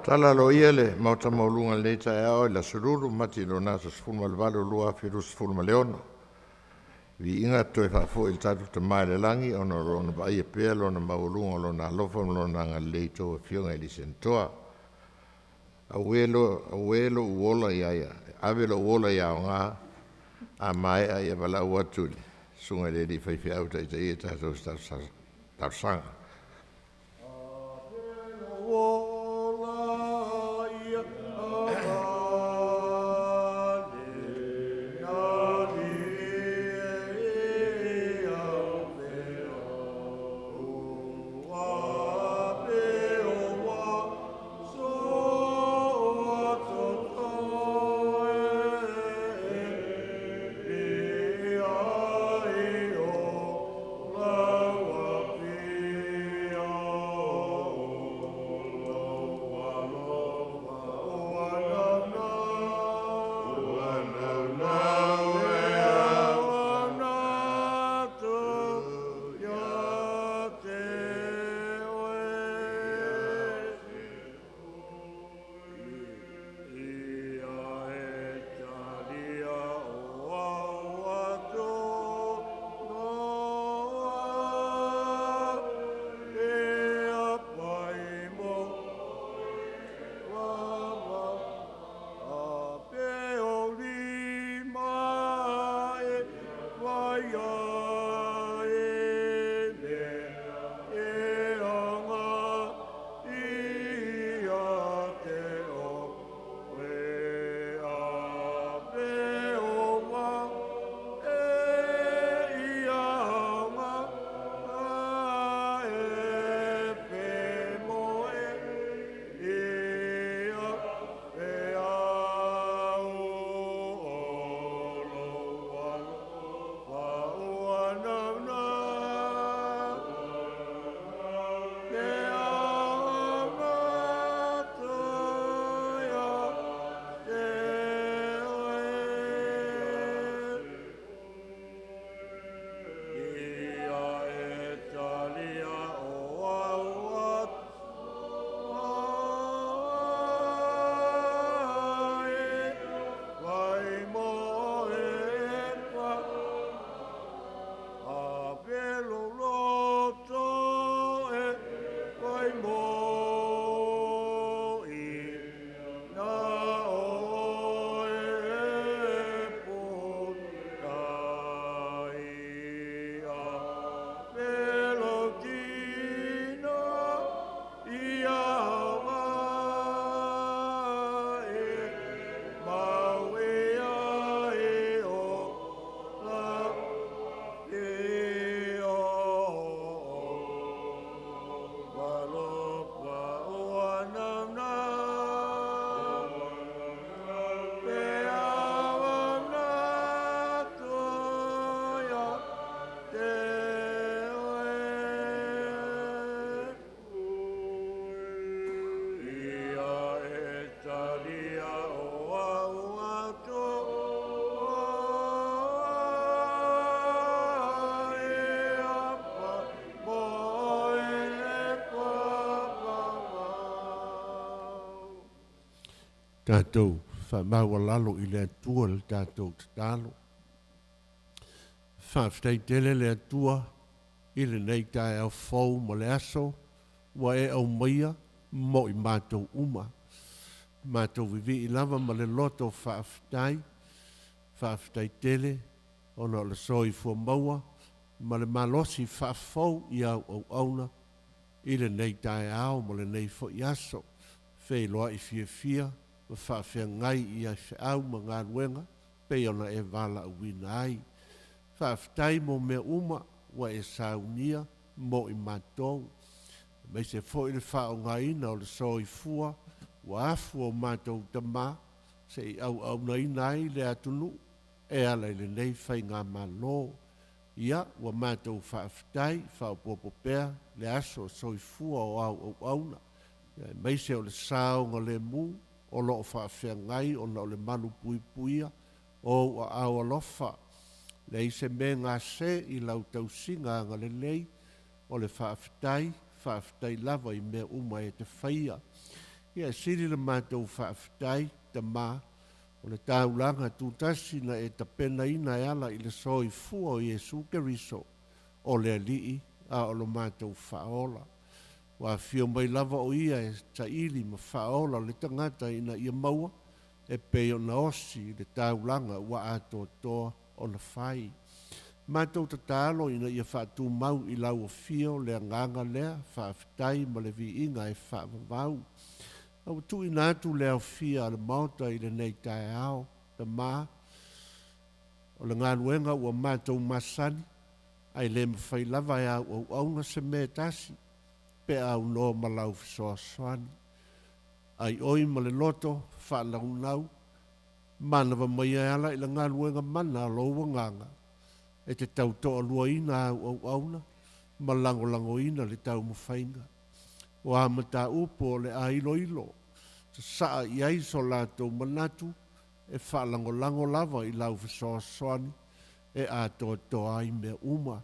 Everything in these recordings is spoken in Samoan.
Tala aloaia le Maota maualuga i lenei taeao i le aso Lulu, Mati lona aso 18 2026. Viiga toe faafoi i le tatou Tama i le lagi ona o lo o vaaia pea Lona maualuga o Lona alofa ma Lona agalelei i tou Afioga i alii Sainitoa. Auē lou ola ia ia, ave lou ola ia aoga, a maea ia valaau atu i le Susuga i le alii faifeau e taitaia tatou i se talosaga. Tatou faamaualalo i le Atua le tatou tatalo. Faafetai tele le Atua i lenei taeao fou ma le aso ua e aumaia mo i matou uma. Matou vivii lava ma le loto faafetai, faafetai tele ona o le soifua maua ma le malosi faafou i au auauna i lenei taeao ma lenei foi aso. Feiloai fiafia ma faafeagai i feau ma galuega pei ona e valaauina ai. Faafetai mo mea uma ua e saunia mo i matou, aemaise foi le faaaogaina o le soifua ua afu o matou tama se i auaunaina ai le atunuu e ala i lenei faigamalo. Ia, ua matou faafetai, faaopoopo pea le aso soifua o au auauna, aemaise o le saogalemu o lo o faafeagai ona o le malu puipuia o ou aao alofa. Leai se mea e gase i lau tausiga agalelei, o le faafetai, faafetai lava i mea uma e te faia. Ia e sili le matou faafetai, Tamā, o le taulaga tutasi na e tapenaina e ala i le soifua o Iesu Keriso, o le Alii a o lo matou Faaola. Ua afio mai lava o Ia e saili ma faaola le tagata ina ia maua e pei ona osi le taulaga ua atoatoa ona fai. Matou tatalo ina ia faatumau i lau afio le agaga lea, faafetai ma le viiga e faavavau. A ua tuuina atu le aofia a le Maota i lenei taeao, Tamā, o le galuega ua matou masani, ae le mafai lava e au auauna se mea e tasi pe a aunoa ma lau fesoasoani. Aioi ma le loto faanaunau, manava mai e ala i le galuega mana a lou agaga, e te tautoaluaina au auauna ma lagolagoina le taumafaiga. O a mataupu o le a iloilo, sasaa i ai so latou manatu e faalagolago lava i lau fesoasoani e atoatoa ai mea uma.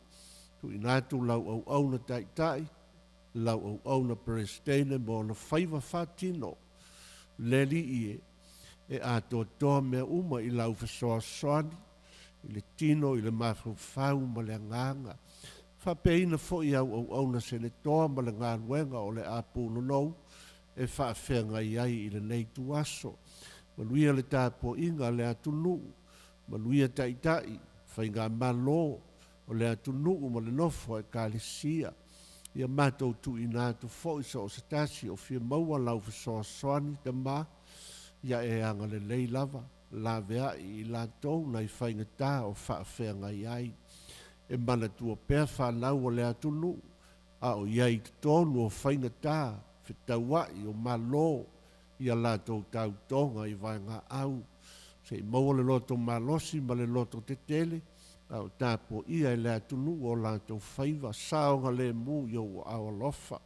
Tuuina atu lau auauna taitai, lau auauna Peresetene ma ona faiva faatino, le Alii e, e atoatoa mea uma i lau fesoasoani, i le tino, i le mafaufau ma le agaga. Faapeaina foi au auauna senetoa ma le galuega o le a punonou e faafeagai ai i lenei ituaso. Manuia le tapuaiga a le atunuu, manuia taitai, faigamalo o le atunuu ma le nofo a Ekalesia. Ia matou tuuina atu foi so o se tasi o fia maua lau fesoasoani, Tamā, ia e agalelei lava, laveai i latou nai faigata o faafeagai ai. E manatua pea fanau a le atunuu, a o i ai i totonu o faigata, fetauai o malo i a latou tautoga i vaegaau. Se i maua le loto malosi ma le loto tetele, a o tapuaia e le atunuu o latou faiva saogalemu i ou aao alofa.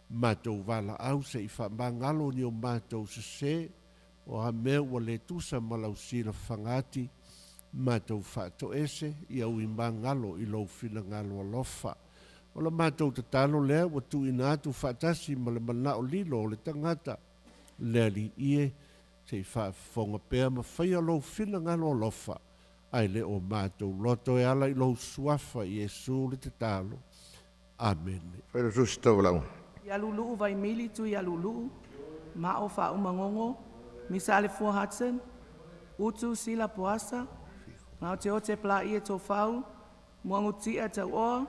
Matou valaau se i faamagalo ni o matou sesē, o a mea ua le tusa ma lau silafaga ati, matou faatoese ia ui magalo i lou finagalo alofa. O la matou tatalo lea ua tuuina atu faatasi ma le manao lilo o le tagata, le Alii e, se i faafofoga pea ma faia lou finagalo alofa, ae le o matou loto e ala i lou suafa Iesu le tatalo. Amene. Failautusi Taulauga. Ialulu'u Vaimili Tuialulu'u Ma'o Faaumagogo Misa Alefua Hudson Utu Sila Poasa Gaoteote Palaie Tofau Muagututia Tau'oa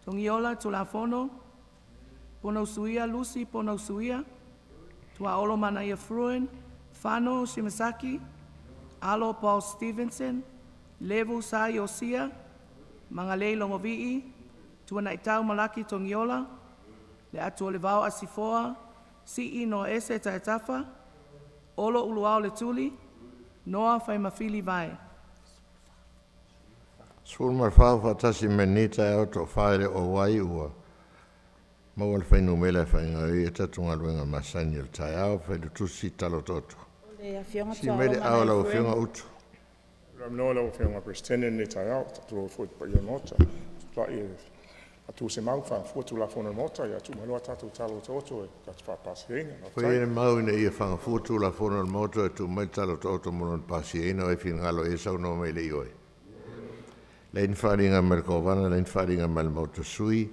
Togiola Tulafono Ponousuia Lucy Ponousuia Tuaolo Manaia Fruin Fano Shimasaki Alo Paul Stevenson Levu Sa Iosia Magalei Logovi'i Tuana'itau Malaki Togiola Leatuolevao Asifoa Si'i Noaese Taetafa Olo Uluao Letuli Noa Faimafili Vae. 14 faatasi mai lenei taeao, toafa e le o auai, ua maua le fuainumera e faagaoioi ai tatou galuega masani o le taeao. Failautusi Talo Otooto. O le Afioga Si mai le Tuaolo ao Manaia lau Fruin. Afioga Utu. Le avanoa lau Afioga i le Peresetene i lenei taeao. Faatulou atu foi i le paia o le Maota. Tulai e faatu se mau e fagafua Tulafono a le Maota, ia tuu mai loa tatou tala otooto e tatou te faapasiaina. Fai Faafetai. le mau ina ia fagafua Tulafono a le Maota e tuu mai le tala otooto mo lona pasiaina. O ai finagalo e saunoa mai le ioe. Leai ni faaaliga mai le Kovana, leai ni faaaliga mai le Maota sui,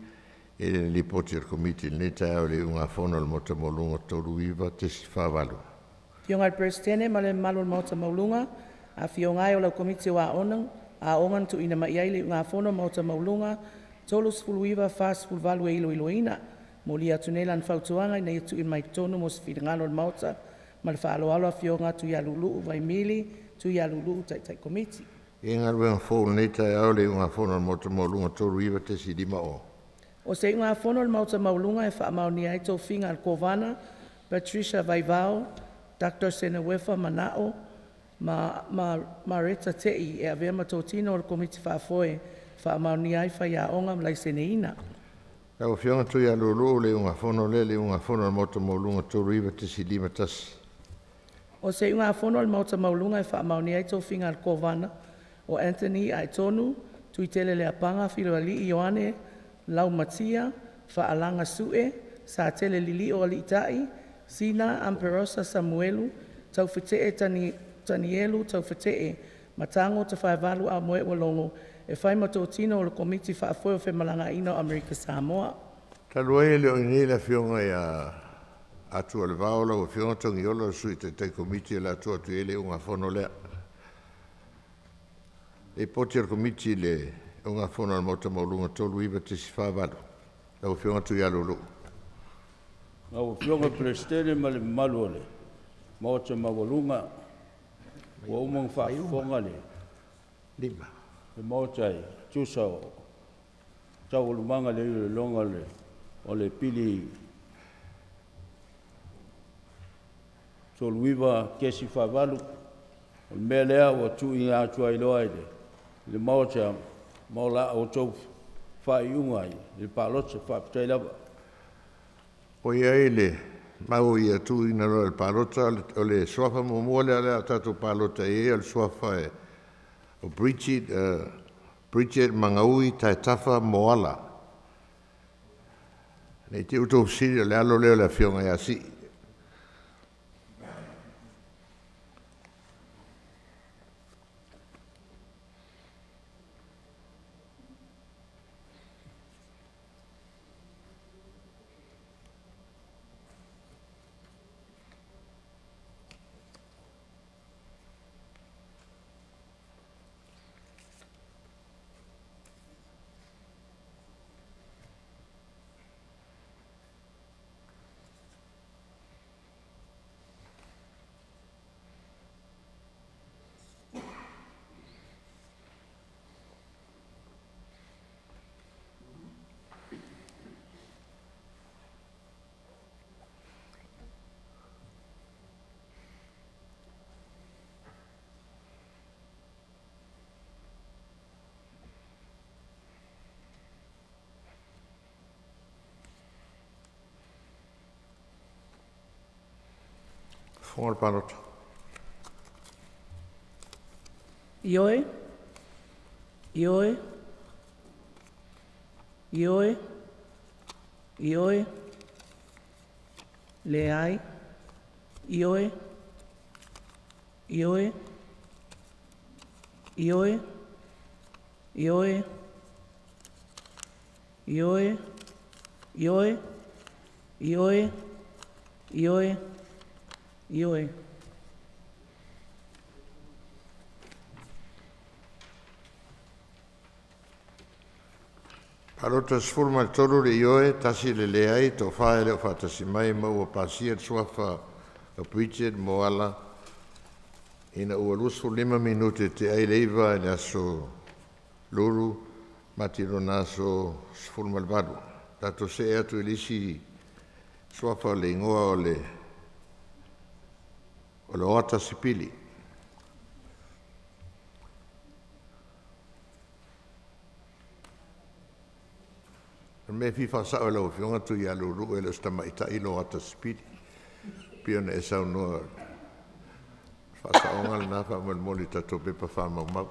e le lipoti a le Komiti i lenei taeao i le iugafono a le Maota Maualuga 39.48. Afioga i le Peresetene ma le mamalu o le Maota Maualuga, afio ai o lau Komiti o Aoga, aoga na tuuina mai ai le iugafono Maota Maualuga 39-48 e iloiloina. Molia atu nei lana fautuaga ina ia tuuina mai totonu mo se finagalo o le Maota ma le faaaloalo Afioga Tuialuuluu Vaimili Tuialuuluu Taitai Komiti. E galuega fou i lenei taeao le iugafono a le Maota Maualuga 39.50. O se iugafono a le Maota Maualuga e faamaonia ai tofiga a le Kovana Patricia Vaivao Dr. Senoefa Mana'o ma Mareta Te'i e avea ma totino o le Komiti Faafoe faamaonia ai faiaoga ma laiseneina. Lau Afioga Tuialuuluu, le iugafono lea, le iugafono a le Maota Maualuga 39.51. O se iugafono a le Maota Maualuga e faamaonia ai tofiga a le Kovana o Anthony Aetonu Tuitele Leiapaga Filoalii Ioane Laumatia Faalaga Sue Satele Lilio Aliitai. Sina Amperosa Samuelu, Taufete'e Tanielu Taufete'e ma Tago Tafaevalu Amoe'u Logo e fai ma totino o le Komiti Faafoe o Femalagaaiga o Amerika Samoa. Talu ai e le o i inei le Afioga ia Atu o le Vao, lau Afioga Togiola, o le Sui Taitai Komiti o le a tuu atu i ai le iugafono lea. Lipoti a le Komiti i le Iugafono a le Maota Maualuga 39.48. Lau Afioga Tuialualuu. Lau Afioga i le Peresetene ma le mamalu o le Maota maualuga, ua uma ona faafofoga le Maota e tusa o taualumaga o le iloiloga o le Pili 39.48. O le mea lea ua tuuina atu ai loa i le Maota mo la outou faaiuga i le palota. Faafetai lava. Ua i ai le mau ia tuuina loa i le palota, o le suafa muamua lea o le a tatou palota i ai o le suafa o Bridget Magaui Taetafa Moala. Ne i te i ua outou fesili o le alo lea o le Afioga ia Sii. Fofoga o le palota. Ioe, ioe, ioe, ioe, leai, ioe, ioe, ioe, ioe, ioe, ioe, ioe, ioe, ioe. Palota 13 le ioe, 1 le leai, toafa e le o faatasi mai, ma ua pasia le suafa o Bridget Moala ina ua 25 minute tea ai le 9 i le aso Lulu Mati lona aso 18. Tatou see atu i le isi suafa o le igoa o le Loata Sipili. O le mea e fia faasao e lau Afioga Tuialualuu e le o se tamaitai Loata Sipili. Pei ona e saunoa, faasaoga lena faamolemole i tatou pepa faamaumau.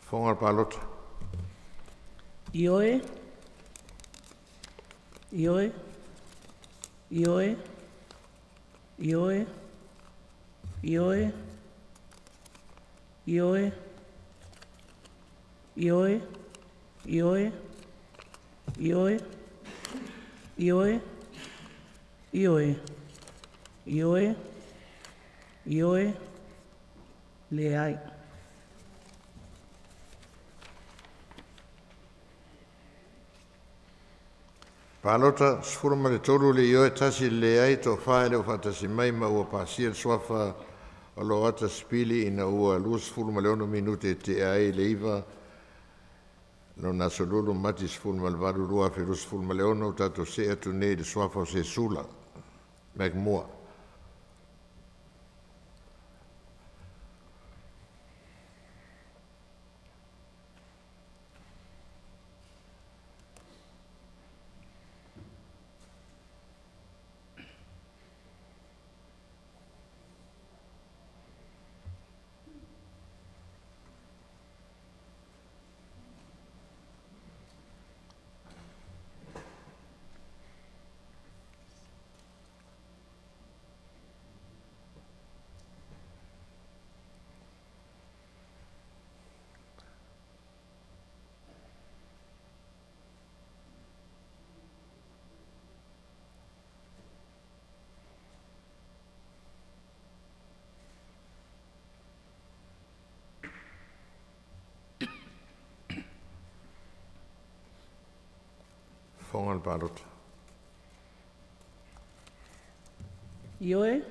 Fofoga o le palota. Ioe, ioe, ioe, ioe, ioe, ioe, ioe, ioe, ioe, ioe, ioe, ioe, ioe, leai. Palota 13 le ioe, 1 le leai, toafa e le o faatasi mai, ma ua pasia le suafa o Loata Sipili ina ua 26 minute tea ai le 9 Lona aso 2 Mati 18 2026 o tatou see atu nei i le suafa o Sesula McMoore. Fofoga o le Palota. Ioe.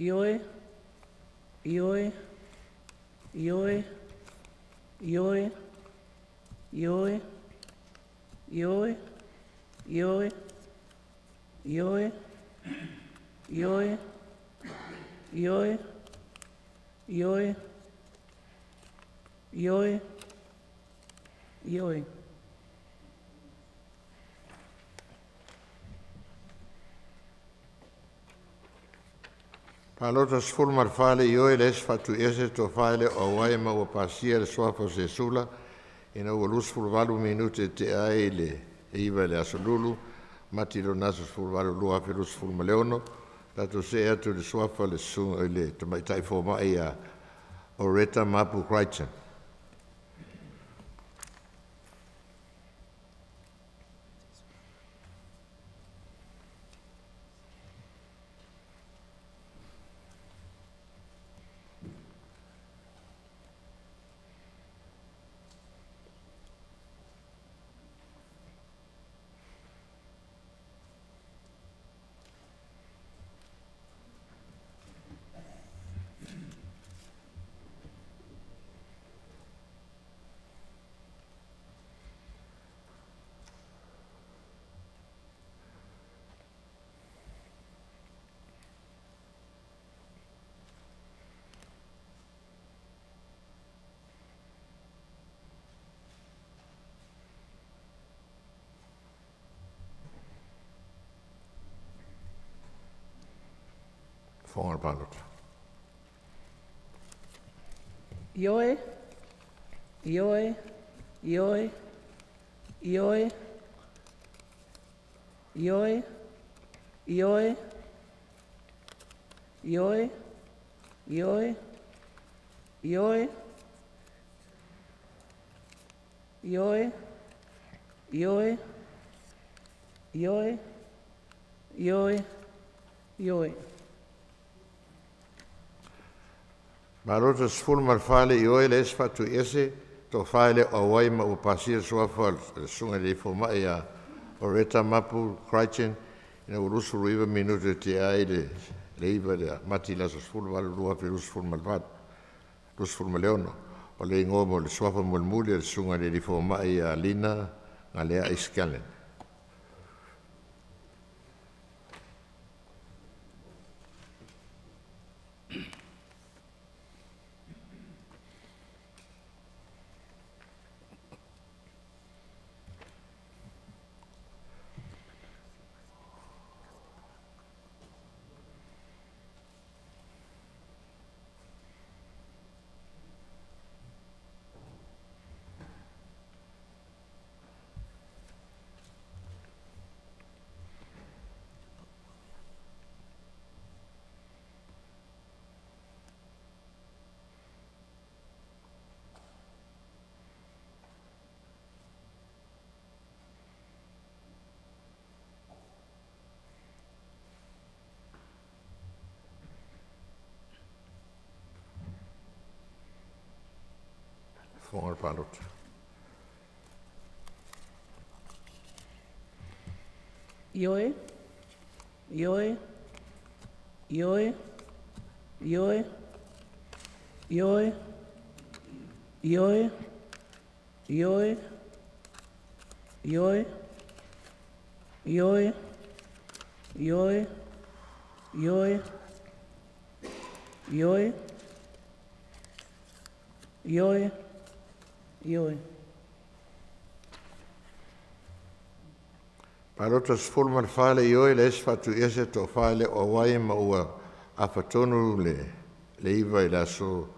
Ioe. Ioe. Ioe. Ioe. Ioe. Ioe. Ioe. Ioe. Ioe. Ioe. Ioe. Ioe. Ioe. Palota 14 le ioe le esi faatuiese tofa i le o auai ma ua pasia le suafa o Sesula ina ua 28 minute e tea ai le 9 i le aso Lulu Mati lona aso 18 2026. Tatou see atu i le suafa o le susuga i le tamaitai fomai ia Oreta Mapu Crichton. Fofoga o le Palota. Ioe. Ioe. Ioe. Ioe. Ioe. Ioe. Ioe. Ioe. Ioe. Ioe. Ioe. Ioe. Ioe. Ioe. Palota 14 le ioe le esi faatuiese tofa i le o auai ma ua pasia le suafa o le susuga i le fomai ia Oreta Mapu Crichton ina ua 29 minute e tea ai le 9 i le Mati i le aso 18 2026. O le igoa mo le suafa mulimuli o le susuga i le fomai ia Lina Galeai Scanlon. Fofoga o le Palota. Ioe. Ioe. Ioe. Ioe. Ioe. Ioe. Ioe. Ioe. Ioe. Ioe. Ioe. Ioe. Ioe. Ioe. Palota 14 le ioe, le esi faatuiese toafa le o auai, ma ua afatonu le 9 i le aso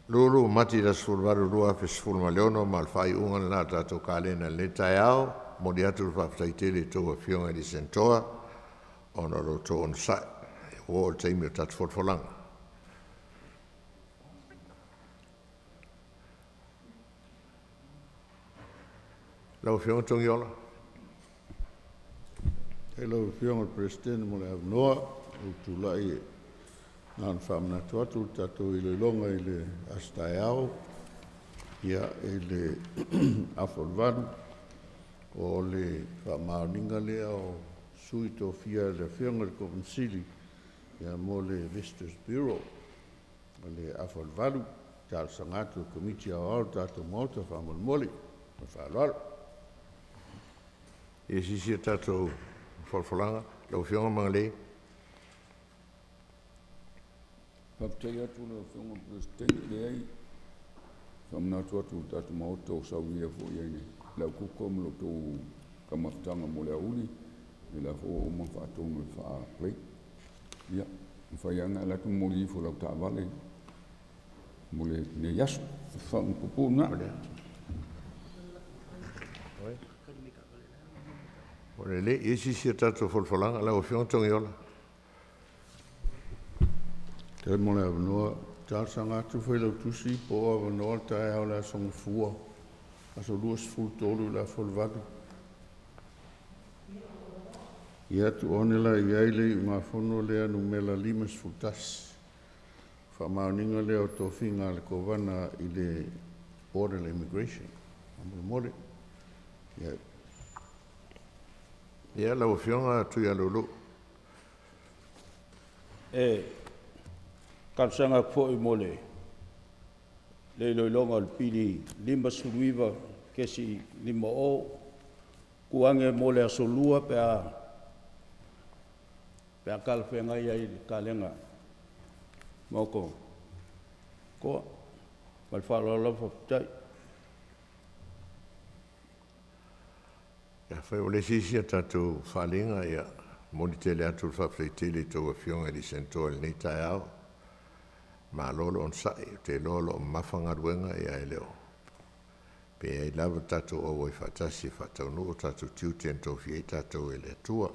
lulu mati i le aso 18 2016, ma o le faaiuga lena o tatou kalena i lenei taeao. Momoli atu le faafetai tele i tou afioga i le Senatoa ona o lo outou onosai. Ua oo i le taimi o tatou folafolaga. Lau Afioga Togiola. E lau Afioga i le Peresetene mo le avanoa, ua tulai e na ona faamanatu atu le tatou iloiloga i le aso taeao, ia i le 7:30, o le faamaoniga lea o sui tofia e le Afioga i le Kovana Sili ia mo le Visitors Bureau o le 7:30, talosaga atu i le Komiti Aoao le tatou Maota faamolemole. Ma le faaaloalo. Ia sisi o tatou folafolaga, lau Afioga Magalei. Faafetai atu lau Afioga i le Peresetene, leai, faamanatu atu i le tatou Maota o saunia foi ai le aukuka ma lo outou taumafataga mo le aoauli, ia la foi ua uma ona faatonu e faa-plate. Ia, mafai lava ona e alu atu momoli ifo i lau taavale mo lenei aso. Faapuupuu lena. O le lelei, i ai se isi o tatou folafolaga, lau Afioga Togiola. Faafetai mo le avanoa. Talosaga atu Failautusi po o avanoa le taeao o le Aso Gafua, aso 23 i le 7:30. Ia tuuone la i ai le iugafono lea numera 51. Faamaoniga lea o tofiga a le Kovana i le Board of Immigration. Faamolemole. Ia. Ia, lau Afioga Tuialeuluu. E talosaga atu foi mo le iloiloga o le pili 59.50, tuu ane mo le aso Lua pe a talafeagai ai i le kalena Maota toa. Ma le faaaloalo lava, faafetai. Ia, afai ua leai se isi a tatou faaaliga, ia, momoli tele atu le faafetai tele i tou afioga i alii Senatoa i lenei taeao. Malo le onosai, ou te iloa o lo o mamafa galuega, ia e le o pe ai lava tatou auai faatasi e faataunuu o tatou tiute na tofia ai tatou e le Atua.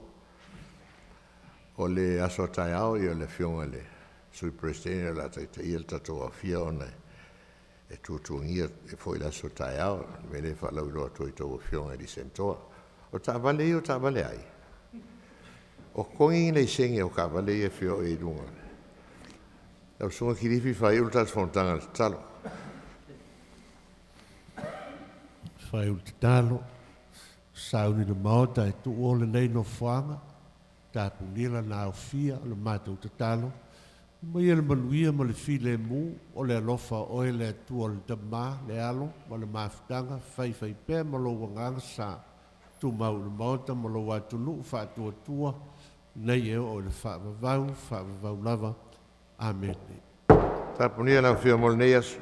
O le aso a taeao, ia le Afioga i le Sui Peresetene o le a taitaia le tatou aofia ona e tuatuagia foi le aso a taeao. O le mea lea e faalauiloa atu ai i tou afioga i alii Senatoa. O taavale ia o taavale ai? O totogi ni laisene o taavale ia e feoai ai i luga. Lau Susuga Kilifi, faaiu le tatou fonotaga i le tatalo. Faaiu le tatalo, sauni le Maota e tuua lenei nofoaga, tapunia lana aofia o le matou tatalo, mai e le manuia ma le filemu o le alofa o oe le Atua o le Tamā, le Alo ma le Mafutaga, faifaipea ma lou agaga sa, tumau i le Maota ma lou atunuu faatuatua, nei e oo i le faavavau, faavavau lava. Amene. Tapunia lau Afioga mo lenei aso.